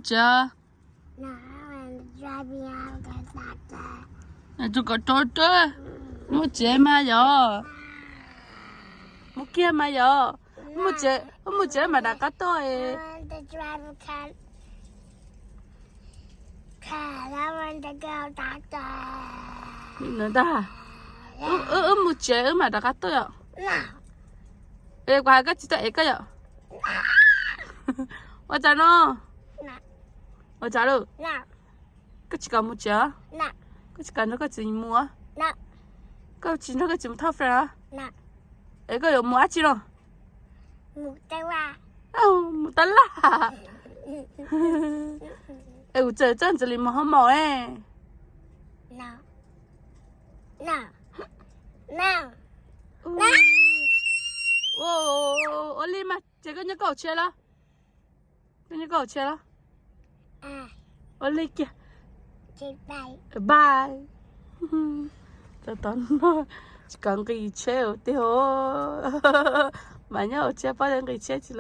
Tsev. Tus kom rau rau. Mus tsev mas yom. Mus kiag mas yom. Mus tsev, mus tsev mas rov qab tuaj. Ntag. Wb mus tsev wb mam rov qab tuaj yom. Es kuv hais koj tsis tuaj ev koj yom. Ua cas no? Ua cas lawm? Koj tsis kam mus tsev? Koj tsis kam nrog koj txiv mus? Koj tsis nrog koj txiv mus thauj fre? Es koj yuav mus dab tsi no? Mus tab laj. Es kuv txawm txawj ntxim li mus hoob maum e. Ua li mas ces koj nyob koj hauv tsev los? Koj nyob koj hauv tsev los? Ua li kiag. Bye. Tsis kam nqis tsheb tiag. Mas nyob hauv tsev pob nqis tsheb tsis